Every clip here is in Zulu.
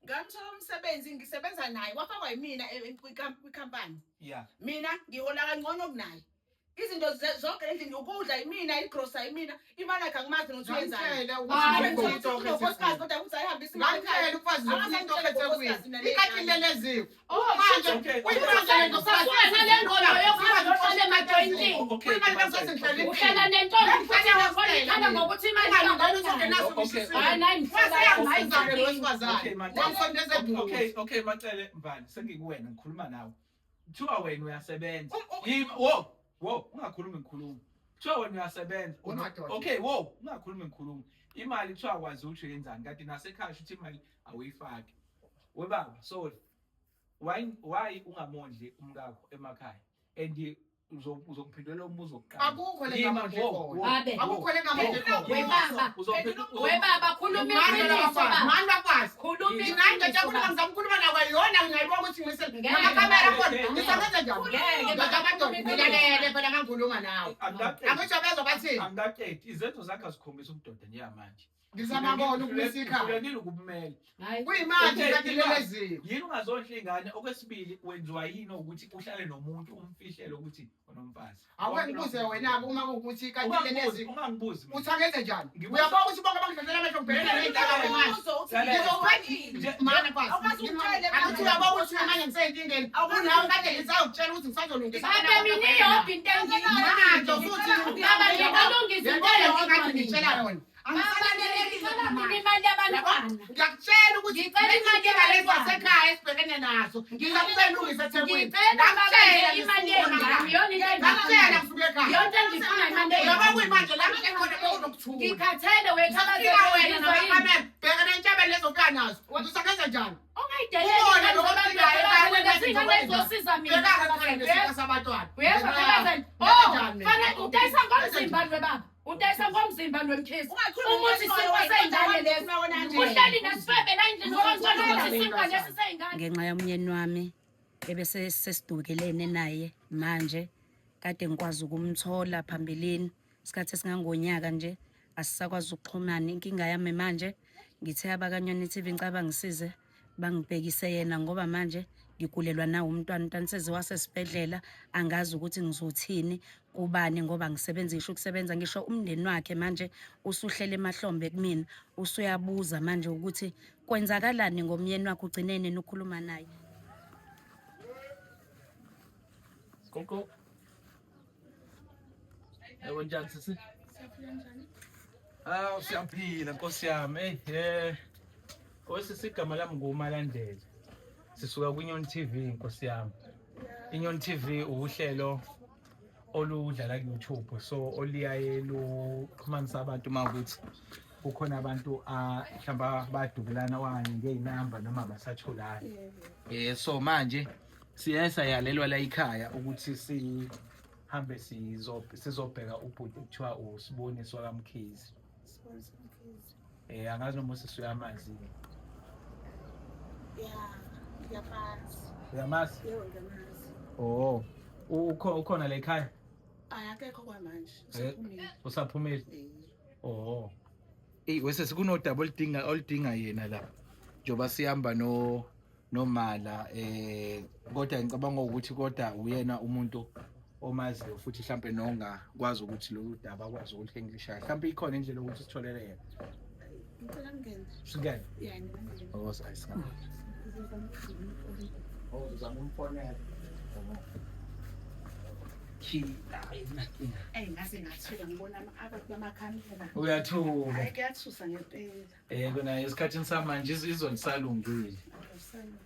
Ngamthola umsebenzi ngisebenza naye wafakwa yimina kwikhampani. Yeah. Mina ngihola kangcono kunaye. Izinto zonke endlini ukudla yimina, igrosa yimina, imali yakhe angimazi nokuthi uyenzani. Ngangitshela ukuthi Hayi, uzofuna ngithola into ukuthi unonkosikazi okhethe kodwa ukuthi ayihambise imali Ngangitshela ekhaya. ukufazi uzofuna into Akasangitshele okhethe ngonkosikazi mina kuye. Ikati ney'ngane. leleziwe. Oh, Manje Okay. kuyimanje le nto Sasuka le ngqondo yokuhamba uhlale emajoyintini. Okay. Kuyimanje bengisasengihlala Uhlala nentombi futhi nakhona ikhala ngokuthi imali Ungalungela ukuthi Okay. ungenaso Hayi, nayi ngihlola Waseyangisiza-ke lo wesifazane. Okay, Macele. Wamsondeza eduze. Okay, Macele Mbali, sengikuwena ngikhuluma nawe. Kuthiwa wena uyasebenza. Yimi, wo, wo, ungakhulumi ngikhuluma. Kuthiwa wena uyasebenza. Wemadoda. Okay, wo, ungakhulumi ngikhuluma. Imali kuthiwa akwazi ukuthi uyenzani kanti nasekhaya ukuthi imali awuyifaki. Webaba, sorry. Why ungamondli umkakho emakhaya? And uzongiphendula umbuzo wokuqala. Akukho le Yima, ngamondli wo, khona. wo, Abe. Akukho le ngamondli khona. We baba. Uzongiphendula- We baba khuluma Mani iqiniso bakwazi, baba. mani bakwazi. Khuluma Mina nje iqiniso khuluma baba. ngizama ukukhuluma nawe yona ngiyayibona ukuthi ngisele. Ngeke. Namakhamera khona Ngeke. ngisangenza njani? Ngeke, Ndoda baba, amadoda khuluma ngilalele phela mangikhuluma nawe. Angikaqedi. Angisho bezwa bathini? Angikaqedi. Izenzo zakho azikhombisa ubudoda njengamanje. Ngizama bona ukumisa ikhaya. Uhlulekile ukubumela. Hayi. Kuyimanje Okay, kanti leleziwe. Yini ungazondla ingane? Okwesibili wenziwa yini ukuthi uhlale nomuntu umfihlele ukuthi unomfazi? Awuke ngibuze wena-ke uma kuwukuthi kanti Ungangibuzi, lelezi ungangibuzi mina. uthi angenze njani? Ngibuza- Uyabona ukuthi bonke bangidlalela amehlo ngibhekene ney'ntaka manje. Umbuzo uthi Ngizophendula. Nje- Mana kwazi. Awukwazi ukutshela Angithi uyabona ukuthi manje ngiseyinkingeni. Kunawe kade ngisayokutshela ukuthi ngisazolungisa. Babe mina iyodwa into engiyifunayo. Manje usuthi Baba ngikalungisa into Yabona eyodwa ngathi mina. ngitshela yona. Baba ngicela mina imali yabantwana. Ngiyakutshela ukuthi Ngicela imali izinkinga lezi yabantwana. zasekhaya esibhekene nazo. Ngizakuyilungisa eThekwini. Ngicela baba Ngakutshela nje imali ngisuka yengane. Iyona into Ngakutshela engiyifunayo. ngisuka ekhaya. Yonke engifuna imali Ngoba yengane. kuyimanje la ngihleli khona bewunokuthula. Ngikhathele Ngifika wena wethu. namakhamera, bheka nentshebe lezo ofika nazo. Usangenza njani? Ungayideleli Ubone ingane lokho zabantu okufikayo ekhaya, lezi ingane ezosiza mina. Bheka ke nesika sabantwana. Uyezwa phela Oh, fanele udayisa ngomzimba lwe baba. Udayisa ngomzimba lwemkhizi. Ungakhulumi Umuthi into isinkwa wena, sey'ngane lesi. wena nje. Uhleli nesifebe la endlini ukamtshela ukuthi isinkwa lesi sey'ngane. Ngenxa yomnyeni wami ebese sesidukelene naye manje kade ngikwazi ukumthola phambilini isikhathi esingangonyaka nje asisakwazi ukuxhumana. Inkinga yami manje ngithe abakaNyoni TV ngicaba ngisize bangibhekise yena ngoba manje ngigulelwa nawo umntwana, umntwana seze wasesibhedlela angazi ukuthi ngizothini kubani ngoba ngisebenza ngisho ukusebenza ngisho umndeni wakhe manje usuhlele emahlombe kumina usuyabuza manje ukuthi kwenzakalani ngomyeni wakhe ugcine nini ukukhuluma naye. Gogo. Yebo njani sisi? Ah, siyaphila Nkosi yami. Hey, Osisi igama lami nguMalandela. Sisuka kwiNyoni TV Nkosi yami. INyoni TV uhlelo oludlala ku-YouTube so oliyaye luxhumanisa abantu uma ukuthi kukhona abantu mhlawumbe badukelana okanye ngey'namba noma basatholana. So manje siye sayalelwa la ekhaya ukuthi sihambe sizobheka ubhuti ekuthiwa uSiboniso kaMkhize. Angazi noma usisi uyamazi. Yeah, ngiyamazi. Uyamazi? Yebo, ngiyamazi. Oh, ukhona la ekhaya? Hayi, akekho kwamanje. Usaphumile. Usaphumile? Oh. Ey, wese kunodaba oludinga yena la. Njengoba sihamba no nomala kodwa ngicabanga ukuthi kodwa uyena umuntu omaziyo futhi mhlambe nongakwazi ukuthi lolu daba akwazi ukulihengisha. Mhlambe ikhona indlela yokuthi sitholele yena. Ngicela ngingene. Singene. Yeah, ngingene. Oh, singene. Oh, uzama umfonela. Ey, ngaze ngathuka ngibona abantu bamakhamera. Uyathuka. Hayi, kuyathusa ngempela. Kona esikhathini samanje izwe lisalungile.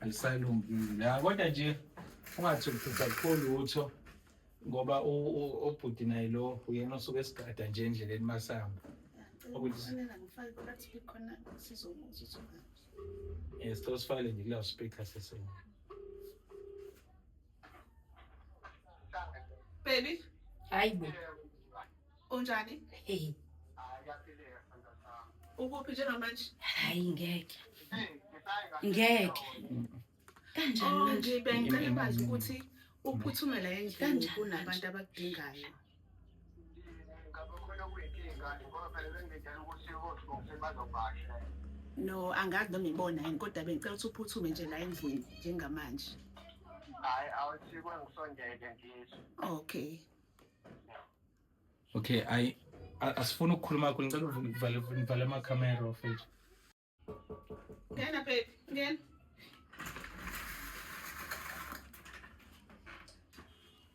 Alisalungile. Ha, kodwa nje ungathuki kakhulu utho ngoba ubhuti naye lo uyena osuke esigada nje endleleni masihamba. Ngifake ku-loudspeaker khona sizomuzwa ukuthi Sicela sifake nje ku-loudspeaker sese. Baby, Hayi bo. unjani? Hey, Ukuphi njengamanje? hayi ngeke. Ngeke. Kanjani Oh, manje? nje bengicela ukwazi ukuthi uphuthume la endlini Kanjani kunabantu manje? abakudingayo. No, angazi noma ibona yini kodwa bengicela ukuthi uphuthume nje la endlini njengamanje. Hhayi, awuthi kwengisondele ngizwe. Okay. Okay, ayi asifuni ukukhuluma kakhulu, ngicela uvale uvale amakhamera mfethu. Ngena baby, ngena.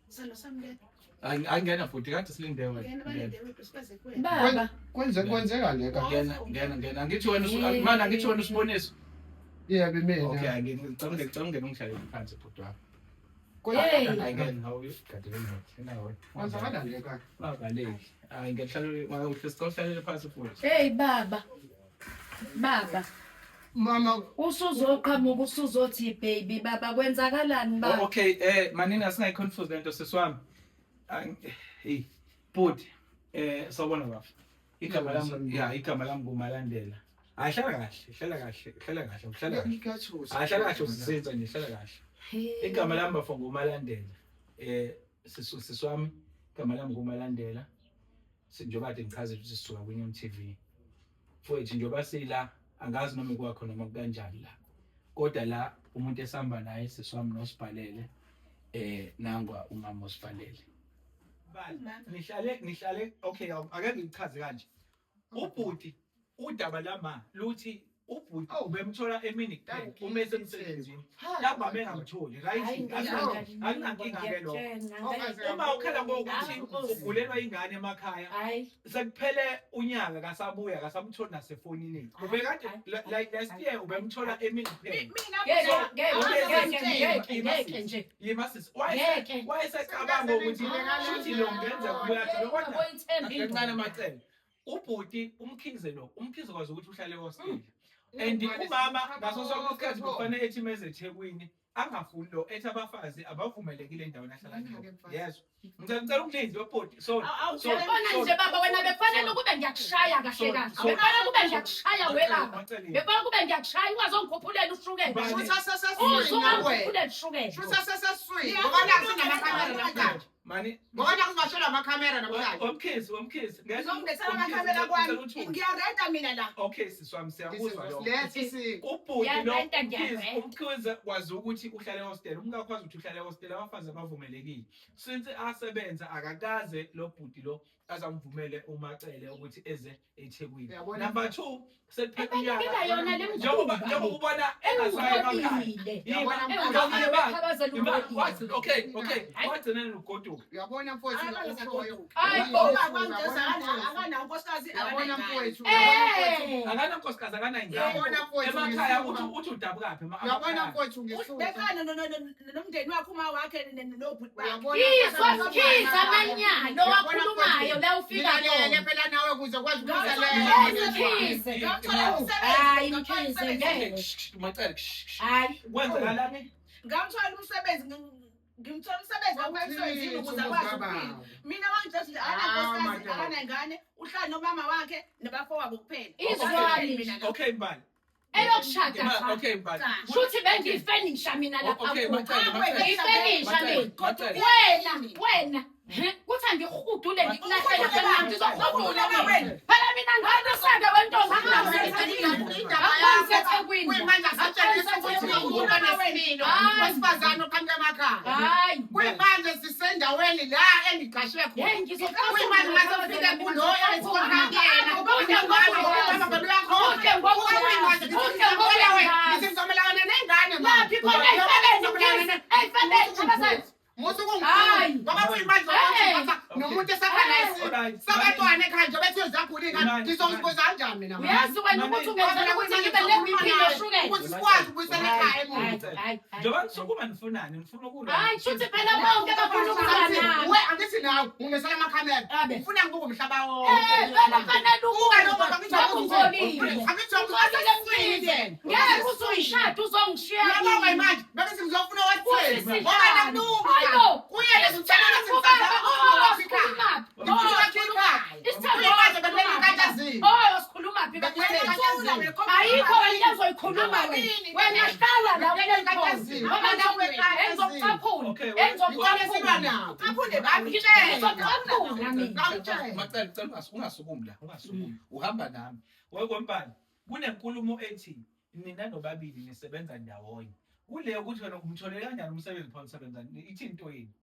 Salo sami ngena. Angena futhi kade silinde wena. Ngena Ngena. balinde wethu sibaze kuwena. Baba, Kwenze kwenzeka le ka. Ngena, ngena, ngena. Angithi wena mana angithi wena usiboniso. Yebo mina. Okay, ngicela ungene ungihlalele phansi bhuti wami. Hey. Hayi ngena, hawu gadele nje. Nawe. Kwenzakala le ka. Babaleki. Hayi ngiyahlala sicela uhlalele phansi futhi. Hey baba. Baba, Mama usuzoqhamuka usuzothi baby baba kwenzakalani Oh, baba? okay, manini asingayi-confuse lento sisi wami. Hey, bhuti, sawubona baba. Igama lami, ya, igama lami nguMalandela. Hayi hlala kahle, hlala kahle, hlala kahle, hlala kahle. ngiyathusa. Hayi hlala kahle usisenza nje, hlala kahle. Igama lami bafo nguMalandela. Sisu sisi wami, igama lami nguMalandela. Njengoba kade ngichazile ukuthi sisuka kwiNyoni TV. Mfowethu njengoba sila angazi noma kwakho noma kukanjani la. Kodwa la umuntu esihamba naye sisi wami nosibhalele nangwa umama osibhalele. Nihlale nihlale okay, ake ngichaze kanje. Ubhuti udaba lama luthi ubhuti ubemthola emini kuphela uma esemsebenzini. Lapho abengamtholi, right? Akunankinga ke lokho. Uma ukhala ngokuthi ugulelwa ingane emakhaya, Hayi. sekuphele unyaka kasabuya kasamtholi nasefonini. Ubekade like last year ubemthola emini kuphela. Mina Ngeke ngeke ngeke ngeke nje. Yima sisi, Ngeke. wayesecabanga ukuthi shuthi lo ngenza kubuya kodwa Boyithemba kancane amacele. Ubhuti uMkhize lo, uMkhize kwazi ukuthi uhlale ehostela. And umama ngaso sonke isikhathi kufanele ethi meze eThekwini angafuni lo ethi abafazi abavumelekile endaweni ahlala kuyona. Yes. Ngicela ungilindi webhuti. So so Yabona nje baba wena bekufanele ukube ngiyakushaya kahle kahle. Bekufanele ukube ngiyakushaya we baba. Bekufanele ukube ngiyakushaya ungazongikhuphulela ushukela. Shutha seseswini nawe. Uzungangikhuphulela ushukela. Shutha seseswini. Ngoba naku sinamakhamera namhlanje. Mani Ngoba naku singashelwa amakhamera namhlanje. Wamkhize, wamkhize. Ngizongilethela amakhamera kwami. Ngiyarenta mina la. Okay sisi wami siyakuzwa lokho. Lethi si. Ubhuti lo Ngiyarenta, Mkhize, ngiyarenta. uMkhize kwazi ukuthi uhlale ehostela. Umkakho wazi ukuthi uhlale ehostela, abafazi abavumelekile. Since asebenza akakaze lo bhuti lo azamvumele uMacele ukuthi eze eThekwini. Uyabona? Number 2 sekuphela Ebalekela yona le Njengoba mkhuba. njengoba ubona engasayi emakhaya. Ewubolile. Uyabona Yima, okay, okay. Wagcina nokugoduka. Uyabona mfowethu ushoyo. Hayi bo. Ngoba kwami akanawo unkosikazi Uyabona akanayingane. mfowethu. Eh. Akanankosikazi akanayingane. Uyabona mfowethu. Emakhaya uthi uthi udabukaphi Uyabona mfowethu ngisuka. Bekana nomndeni wakhe uma wakhe nobhuti bakhe. Uyabona Izwa Mkhize amanyalo wakhulumayo la ufika Ngilalele khona. phela nawe kuze kwazi Yes, Mkhize. Ngamthola umsebenzi. Hayi ngamthola Mkhize umsebenzi. ngeke. Macele. Hayi. Kwenzakalani? Ngamthola umsebenzi ngimthola umsebenzi ngakuya emsebenzini ukuze akwazi ukuphila. Mina wangitshela ukuthi akanankosikazi madoda. akanayingane uhlala nomama wakhe nabafowabo kuphela. Izwani. Mina la. Okay Mbali. Eyokushada cha. Okay Mbali. Shuthi bengiyifenisha mina lapha Okay kuwe. Macele, Macele. Ngiyifenisha mina. Macele. Wena, wena. Kuthi angihudule ngikulahlele phela ngizohudula wena. Phela mina ngiqaliseke wentombi ngilaseThekwini. Kuyimanje asatshengisa ukuthi umuntu onesimilo wesifazane oqhamuka emakhaya. Hayi. Kuyimanje sisendaweni la engiqashwe khona. Hey ngizocela Kuyimanje mase ufike kulo esikhona kuyena. Kuhle ngokuyazi. Kuhle ngokuyazi. Ngithi ngizomelana nengane Laphi khona eyifebeni Mkhize. Eyifebeni abazazi. Musu Hayi. kungikhulu. Ngoba kuyimanje Hey. nomuntu esakhala Alright. sabantwana ekhaya nje bethi uyazakhula ingane. Mani, Ngizozibuza kanjani mina? Uyazi wena ukuthi ungenzela ukuthi ngibe ne-BP noshukela. Ukuthi sikwazi ukubuyisela ekhaya emuva. Hayi, hayi. Njengoba nisukuma nifunani, nifuna ukulwa. Hayi, shuthi phela bonke bafuna ukulwa nami. We angithi nawe ungesela amakhamera. Abe. Ufuna ngibuke umhlaba wonke. Eh, phela fanele Uka noma ukuba ungcolile. angithi uyena. Ngeke usuyishada uzongishiya. Uyabonga manje bese ngizofuna Uthi wathini. Ngoba nakulunga. Hayibo. Kuyena Isithembu baba, oh, sikhulumaphi? Kuyimanje bekumele inkantazini. Oh, sikhulumaphi? Bekumele inkantazini. Ayikho wena ezoyikhuluma wena. Wena hlala la wena Inkantazini. Ngoba nawe engizokucaphula. Okay, Ngicela silwa Engizokucaphula. nawo. Aphinde bami. Ngizokucaphula mina. Ngamtshela. Macele, cela ungasukumi la, ungasukumi. Uhamba nami. Wekwembali. Kunenkulumo ethi nina nobabili nisebenza ndawonye. Kuleyo ukuthi wena umtholele kanjani umsebenzi phela nisebenza, ithi into yini?